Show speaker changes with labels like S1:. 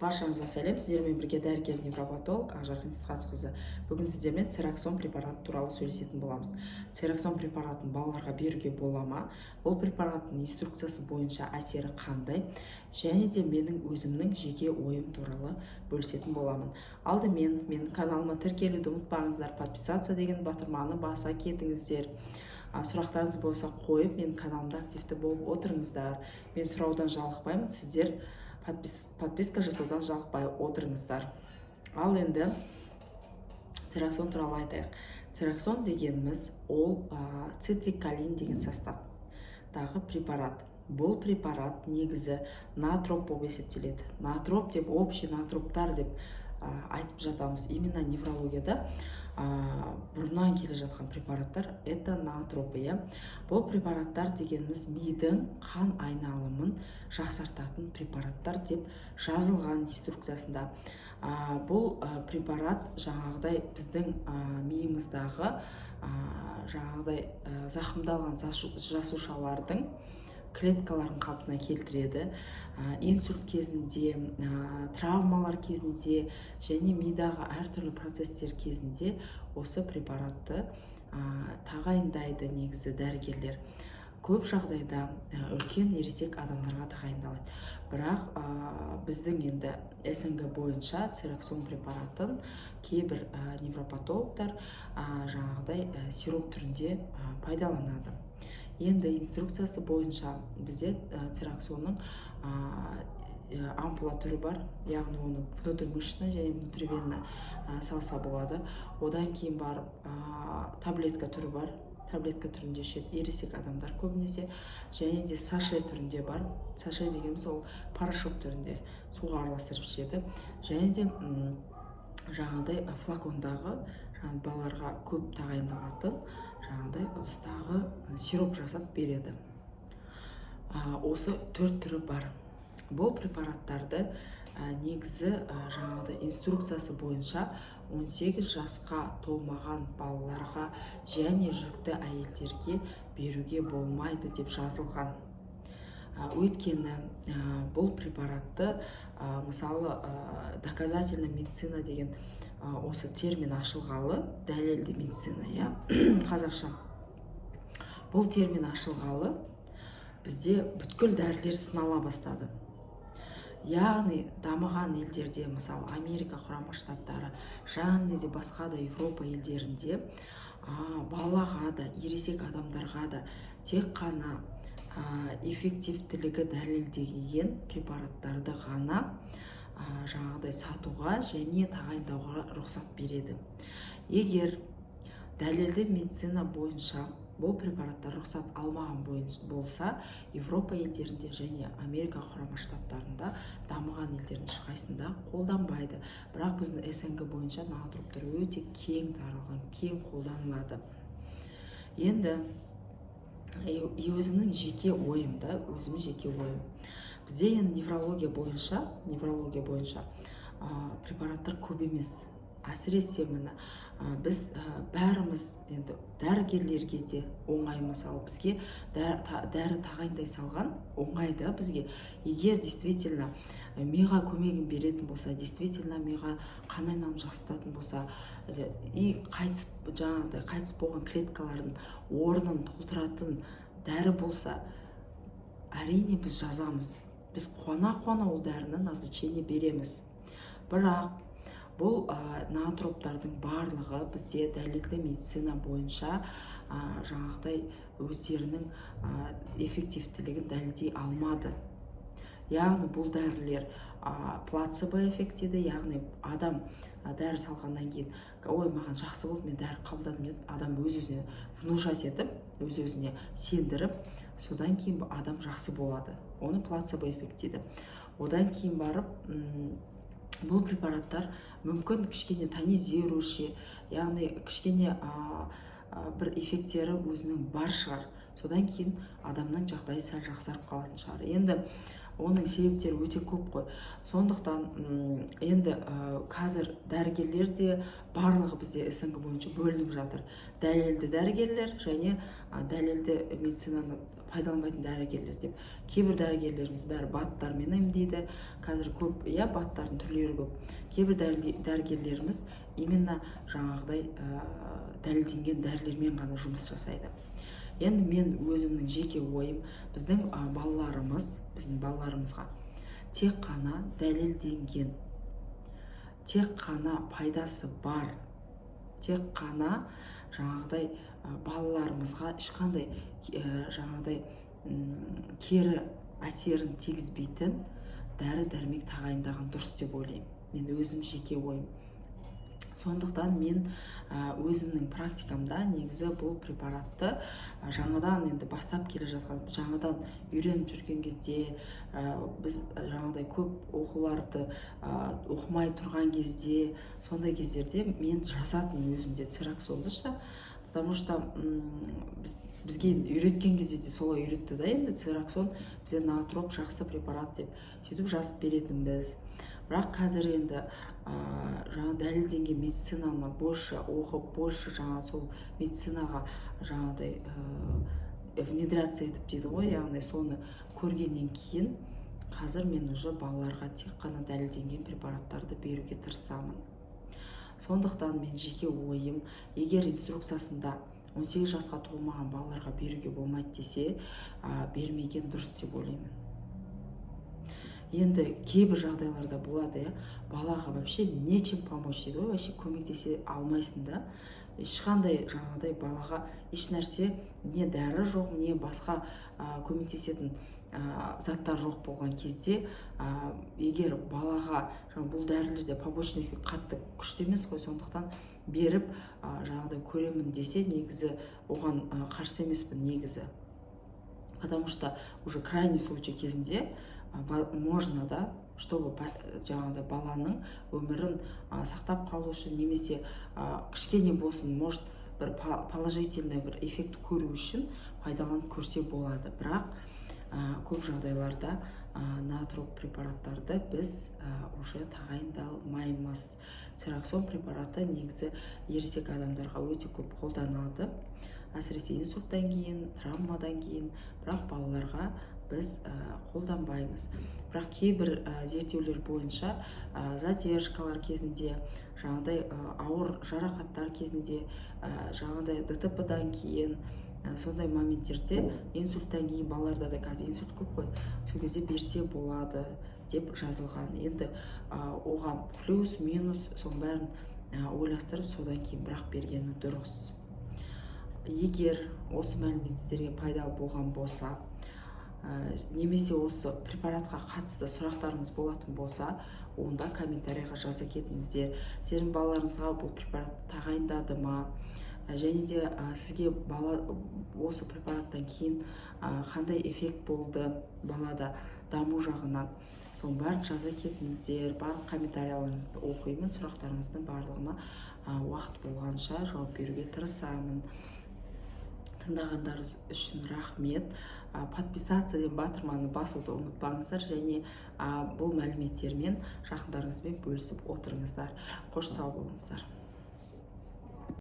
S1: Баршаңызға сәлем! Сіздермен бірге дәрігер невропатолог Ақжарқын Исқазқызы. Бүгін сіздермен Цераксон препараты туралы сөйлесетін боламыз. Цераксон препаратын балаларға беруге бола ма? Бұл препараттың инструкциясы бойынша әсері қандай? Және де менің өзімнің жеке ойым туралы бөлісетін боламын. Алдымен менің каналыма тіркелуді ұмытпаңыздар, «Подписаться» деген батырманы баса кетіңіздер. Сұрақтарыңыз болса, қойып, менің каналымда активті болып отырыңыздар. Мен сұраудан жалықпаймын, сіздер подписка жасаудан жалықпай отырыңыздар. Ал енді Цераксон туралы айтайық. Цераксон дегеніміз ол цитриколин деген составтағы препарат. Бұл препарат негізі ноотроп болып есептеледі. Ноотроп деп, общий ноотроптар деп айтып жатамыз. Именно неврологияда бұрыннан келе жатқан препараттар — это ноотропы, иә. Бұл препараттар дегеніміз мидың қан айналымын жақсартатын препараттар деп жазылған инструкциясында. Бұл препарат жаңағыдай біздің миымыздағы жаңағыдай зақымдалған жасушалардың клеткаларын қалпына келтіреді. Инсульт кезінде, травмалар кезінде және мидағы әртүрлі процесстер кезінде осы препаратты тағайындайды. Негізі дәрігерлер көп жағдайда үлкен ересек адамдарға тағайындалады, бірақ біздің енді СНГ бойынша Цераксон препаратын кейбір невропатологтар жаңағыдай сироп түрінде пайдаланады. Енді инструкциясы бойынша бізде Цераксонның ампула түрі бар, яғни оны внутримышечно және внутривенно салса болады. Одан кейін барып таблетка түрі бар, таблетка түрінде ішеді ересек адамдар көбінесе. Және де саше түрінде бар. Саше дегеніміз ол порошок түрінде суға араластырып ішеді. Және де жаңағыдай флакондағы, жаңағы балаларға көп тағайындалатын жаңағыдай ыдыстағы сироп жасап береді. Осы төрт түрі бар. Бұл препараттарды негізі жаңағыдай инструкциясы бойынша 18 жасқа толмаған балаларға және жүкті әйелдерге беруге болмайды деп жазылған. Өйткені бұл препаратты мысалы, доказательная медицина деген осы термин ашылғалы, дәлелді медицина, иә, қазақша, бұл термин ашылғалы бізде бүткіл дәрілер сынала бастады. Яғни дамыған елдерде, мысалы, Америка Құрама Штаттары және де басқа да Европа елдерінде балаға да, ересек адамдарға да тек қана эффективтілігі дәлелденген препараттарды ғана жаңағыдай сатуға және тағайындауға рұқсат береді. Егер дәлелді медицина бойынша бұл препараттар рұқсат алмаған болса, Европа елдерінде және Америка Құрама Штаттарында, дамыған елдердің ешқайсысында қолданбайды. Бірақ біздің СНГ бойынша ноотроптар өте кең таралған, кең қолданылады. Енді и өзімнің жеке ойым да, өзімнің жеке ойым, бізде енді неврология бойынша препараттар көп емес. Әсіресе міне біз бәріміз енді дәрігерлерге де оңай, мысалы, бізге дәрі тағайындай салған оңай да бізге. Егер действительно миға көмегін беретін болса, действительно миға қан айналымын жақсартатын болса и қайтыс, жаңағыдай қайтыс болған клеткалардың орнын толтыратын дәрі болса, әрине, біз жазамыз, біз қуана қуана ол дәріні назначение береміз. Бірақ бұл ноотроптардың барлығы бізде дәлелді медицина бойынша жаңағыдай өздерінің эффективтілігін дәлелдей алмады. Яғни бұл дәрілер плацебо эффект дейді, яғни адам дәрі салғаннан кейін: «Ой, маған жақсы болды, мен дәрі қабылдадым», — деп адам өз өзіне внушать етіп, өз өзіне сендіріп, содан кейін адам жақсы болады. Оны плацебо эффект дейді. Одан кейін барып бұл препараттар мүмкін кішкене тонизирующий, яғни кішкене бір эффекттері өзінің бар шығар, содан кейін адамның жағдайы сәл жақсарып қалатын шығар. Енді Оның себептері өте көп қой. Сондықтан енді қазір дәрігерлер де барлығы бізде СНГ бойынша бөлініп жатыр: дәлелді дәрігерлер және дәлелді медицинаны пайдаланбайтын дәрігерлер деп. Кейбір дәрігерлеріміз бәрі БАДтармен емдейді қазір көп, иә, БАДтардың түрлері көп. Кейбір дәрігерлеріміз именно жаңағыдай дәлелденген дәрілермен ғана жұмыс жасайды. Енді мен өзімнің жеке ойым: біздің балаларымыз, біздің балаларымызға тек қана дәлелденген, тек қана пайдасы бар, тек қана жаңағыдай балаларымызға ешқандай жаңағыдай кері әсерін тигізбейтін дәрі дәрмек тағайындаған дұрыс деп ойлаймын мен, өзім жеке ойым. Сондықтан мен өзімнің практикамда негізі бұл препаратты жаңадан енді бастап келе жатқан, жаңадан үйреніп жүрген кезде, біз жаңағыдай көп оқуларды оқымай тұрған кезде, сондай кездерде мен жазатынмын өзімде цераксонды ше. Потому что бізге үйреткен кезде де солай үйретті да. Енді цераксон бізде ноотроп, жақсы препарат деп сөйтіп жазып беретінбіз. Бірақ қазір енді жаңа дәлелденген медицинаны больше оқып, больше жаңа сол медицинаға жаңағыдай внедряться етіп дейді ғой, яғни соны көргеннен кейін қазір мен уже балаларға тек қана дәлелденген препараттарды беруге тырысамын. Сондықтан мен жеке ойым: егер инструкциясында 18 жасқа толмаған балаларға беруге болмайды десе, бермеген дұрыс деп ойлаймын. Енді кейбір жағдайларда болады, иә, балаға вообще нечем помочь дейді ғой, вообще көмектесе алмайсың да ешқандай. Жаңағыдай балаға еш нәрсе, не дәрі жоқ, не басқа көмектесетін заттар жоқ болған кезде, егер балаға жаңа бұл дәрілерде побочный эффект қатты күшті емес қой, сондықтан беріп жаңағыдай көремін десе, негізі оған қарсы емеспін негізі. Потому что уже крайний случай кезінде можно да, чтобы жаңағыдай баланың өмірін сақтап қалу үшін немесе кішкене болсын, может, бір положительный бір эффект көру үшін пайдаланып көрсе болады. Бірақ көп жағдайларда ноотроп препараттарды біз уже тағайындалмаймыз. Цераксон препараты негізі ересек адамдарға өте көп қолданылады, әсіресе инсульттан кейін, травмадан кейін. Бірақ балаларға біз қолданбаймыз. Бірақ кейбір зерттеулер бойынша задержкалар кезінде, жаңағыдай ауыр жарақаттар кезінде, жаңағыдай ДТП-дан кейін, сондай моменттерде, инсульттан кейін, балаларда да қазір инсульт көп қой, сол кезде берсе болады деп жазылған. Енді оған плюс минус соның бәрін ойластырып, содан кейін бірақ бергені дұрыс. Егер осы мәлімет сіздерге пайдалы болған болса немесе осы препаратқа қатысты сұрақтарыңыз болатын болса, онда комментарийға жаза кетіңіздер. Сіздердің балаларыңызға бұл препарат тағайындады ма? Және де сізге бала осы препараттан кейін қандай эффект болды балада даму жағынан, соның бәрін жаза кетіңіздер. Барлық комментарияларыңызды оқимын, сұрақтарыңыздың барлығына уақыт болғанша жауап беруге тырысамын. Тыңдағандарыңыз үшін рахмет. Подписаться деген батырманы басуды ұмытпаңыздар және бұл мәліметтермен жақындарыңызбен бөлісіп отырыңыздар. Қош, сау болыңыздар.